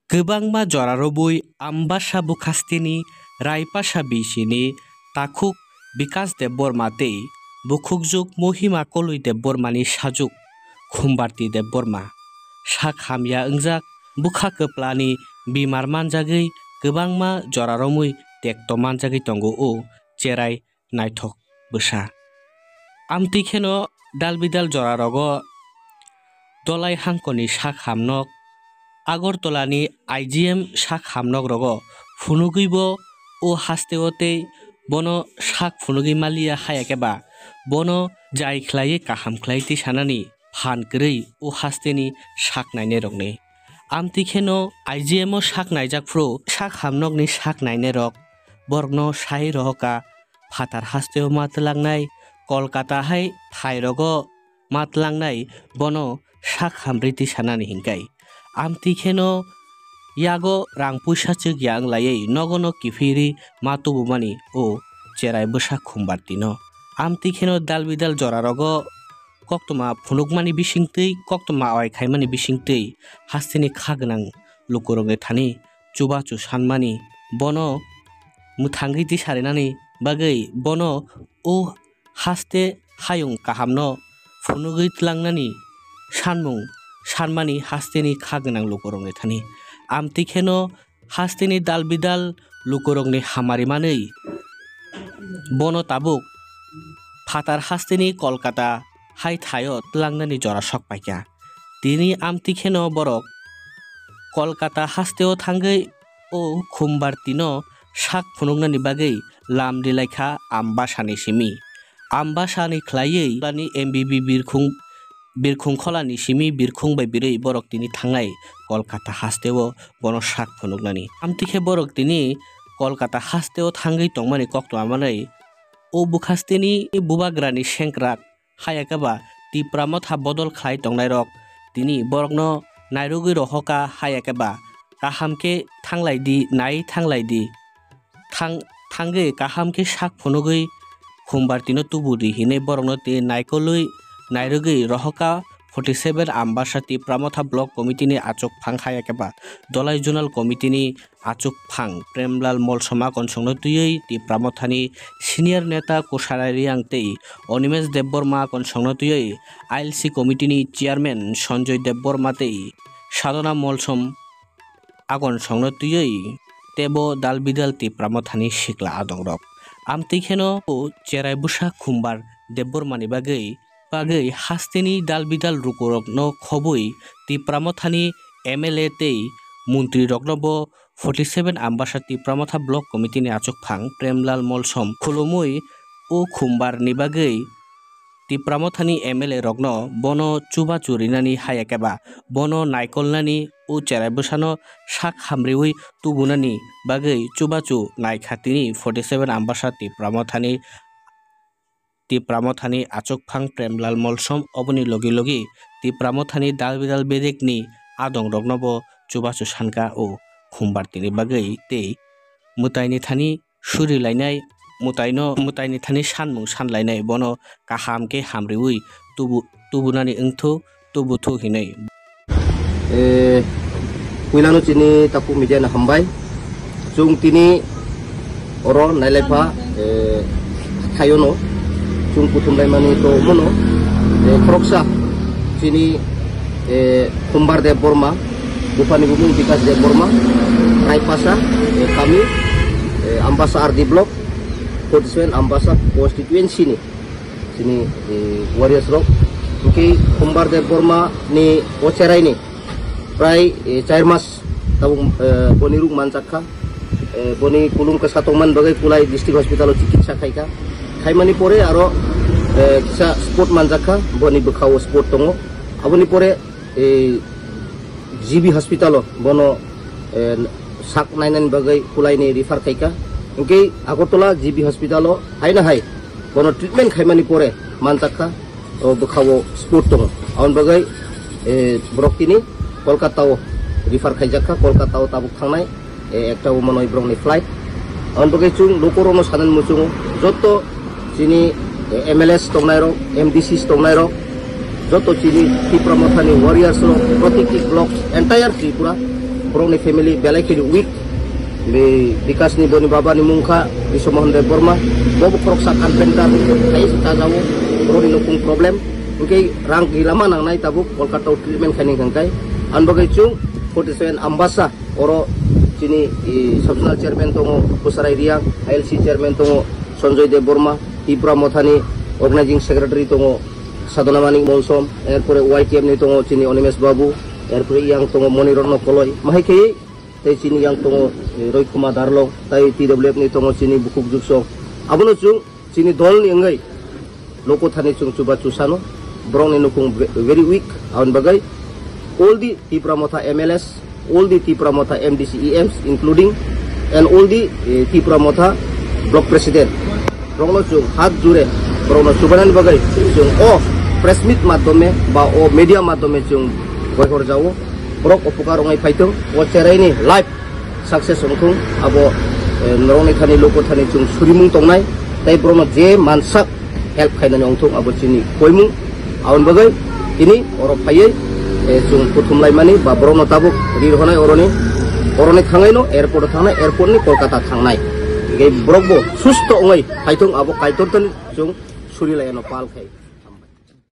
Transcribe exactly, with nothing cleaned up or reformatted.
Kwbangma jora rwbwi Ambasa bwkhasteni Raipasa bisini takhuk Bikas Debbarma tei bukhukjwk Mohima Kolwi Debbarmani sajwk Khumbarti Debbarma sak hamya wngjak, bwkha kwplani bimar manjagwi kwbangma jora romwi tekto manjagwi tongo o cherai naithok bwsa. Amtwi kheno dal bidal jora rogo Dolai hangkoni sak hamnok, Agartala ni I G M sak hamnok rogo phunugwi bo o haste o tei bono sak phunugwi maliya haya khe ba bono jai khlaiwi kaham khlai twi sanani phan kwrwi o hasteni sak nainai rokni. Amtwi kheno I G M o sak naijak phuru sak hamnokni sak nainai rok borokno sai rohoka phatar hasteo ma twlangnai, Kolkata hai thai rogo ma twlangnai, bono sak hamrwi twi sanani hinkai. Amtwi kheno yago rang puisa chwk ya wnglaiwi nogono kiphilwi ma tubumani o cherai bwsa Khumbartino. Amtwi kheno dal bidal jora rogo koktwma phunukmani bisingtwi, koktwma awai khaimani bisingtwi hasteni kha gwnang lukurokni thani chubachu sanmani, bono mwthangwi tisarinani bagwi bono o haste hayung kahamno phunugwi tlangnani sanmung sanmani hasteni kha gwnang lukurokni thani. Amtwi kheno hasteni dal bidal lukurokni hamari manwi bono tabuk phatar hasteni Kolkata hai thaio tlangnani jora sok paikha. Tini amtwi kheno borok Kolkata hasteo thangwi o Khumbartino sak phunuknani bagwi lam rilaikha Ambasani simi. Ambasani khlaiwi ani M B B birkhung, birkhung kholani simi birkhung bai birwi borok tini thangnai Kolkata hasteo bono sak phunuknani. Amtwi khe borok tini Kolkata hasteo thangwi tongmani koktwma manwi o bwkhasteni bubagrani sengkrak haya khe ba Tipra Motha bodol khlai tongnairok tini borokno nairogwi rohoka haya khe ba kaham khe thanglai di, nai thanglai di. Thang-, thangwi kaham khe sak phunugwi Khumbartino tubu di hinwi borokno tini naikolwi nairogwi rohoka forty seven Ambasa Tipra Motha Block Committee ni achuk phang haya khe ba Dolai Zonal Committee ni achuk phang Premlal Molsom akonsongno twiwi Tipra Mothani senior neta Kusarai Riang tei Animesh Debbarma akonsongno twiwi I L C committee ni chairman Sanjoy Debbarma tei Sadhana Molsom akonsongno twiwi tebo dal bidal Tipra Mothani sikla adongrok. Amtwi kheno o cherai bwsa Khumbar Debbarmani bagwi, bagwi hasteni dal bidal lukurokno khobwi Tipra Mothani M L A tei montri rokno bo forty seven Ambasa Tipra Motha Block Committee ni achuk phang Premlal Molsom khulumwi o Khumbar ni bagwi Tipra Mothani M L A rokno bono chubachu rinani haya khe ba bono naikolnani o cherai bwsano sak hamriwi tubunani bagwi chubachu naikha tini forty seven Ambasa Tipra Mothani Tipra Mothani achuk phang Premlal Molsom oboni logi logi Tipra Mothani dal bidal bedekni adongrokno bo chubachu sanka o Khumbartini bagwi tei mwtaini thani suri lainai, mwtaino, mwtaini thani sanmung san lainai, bono kaham khe hamriwi tubu, tubunani wngthu, tubuthu hinwi. Eh, puilano chini takhuk media no hambai. Chwng tini oro nailaipa, eh, thaiono chwng kuthumlaimani to mono, eh, khoroksa chini, eh, Khumbar Debbarma, buphani bumung Bikas Debbarma, Raipasa, eh, kami, eh, Ambasa R D block, forty seven Ambasa constituency ni chini, eh, warriors rok. Hwnkhe Khumbar Debbarma ni o cherai ni prai, eh, char mas tabuk, eh, boni ruk manjak kha. Eh, boni kulum kwsa tongmani bagwi Kulai District Hospital o chikitsa khai kha. Khaimani pore aro, eh, kisa spot manjak kha, boni bwkha o spot tongo. Aboni pore, eh, G B Hospital o bono, eh, sak nainani bagwi Kulai ni refer khai kha. Hwnkhe Agartala G B Hospital o haino hai bono treatment khaimani pore manjak kha. O bwkha o spot tongo. Aboni bagwi, eh, borok tini Kolkata o refer khaijak kha, Kolkata o tabuk thangnai, eh, ekta o manwi borokni flight. Aboni bagwi chwng lukurokno sanani muchungo, joto chini, eh, M L As tongnairok, M D Cs tongnairok, joto chini Tipra Mothani warriors rok, protikti block, entire Tripura, Borokni family belai kheno weak. Bi-, Bikasni boni babani mung kha Biswamohan Debbarma. Bobo khoroksa carpenter, hai se ta jago. Borokni nukung problem. Hwnkhe rang gila ma nangnai tabuk Kolkata o treatment khaini hwnkhe. Ani bagwi chwng forty seven Ambasa oro chini, i, subzonal chairman tongo Kusarai Riang, I L C chairman tongo Sanjoy Debbarma, Tipra Mothani organizing secretary tongo Sadhana Manik Monsom, erpore Y T F ni tongo chini Animesh Babu, erpore yang tongo Moni Ratna Koloi. Mahai khe tei chini yang tongo, eh, Roy Kumar Darlong, tai T W F ni tongo chini Bukhuk Juksong. Abono chwng chini dol ni wngwi loko thani chwng chuba chusano, borokni nukung ve-, very weak, aboni bagwi all the Tipra Motha M L As, all the Tipra Motha M D C E Ms, including and all the, eh, Tipra Motha block president. Borokno chwng hat jure, borokno chubanani bagwi chwng o press meet madhyome ba o media madhyome chwng goihor jao. Borok upokar wngwi phaithung, o cheraini life success wngthung, abo, eh, norokni thani loko thani chwng surimung tongnai, tei borokno je mansak help khainani wngthung, abo chini koimung. Aboni bagwi tini oro phaiwi, eh, chwng kuthum laimani ba borokno tabuk rir honai oroni, oroni thangnaino airport o thangnai, airport ni Kolkata thangnai. Hingke borok bo susto wngwi phaithung, abo Kaitor thani chwng suri laiyano pal khai.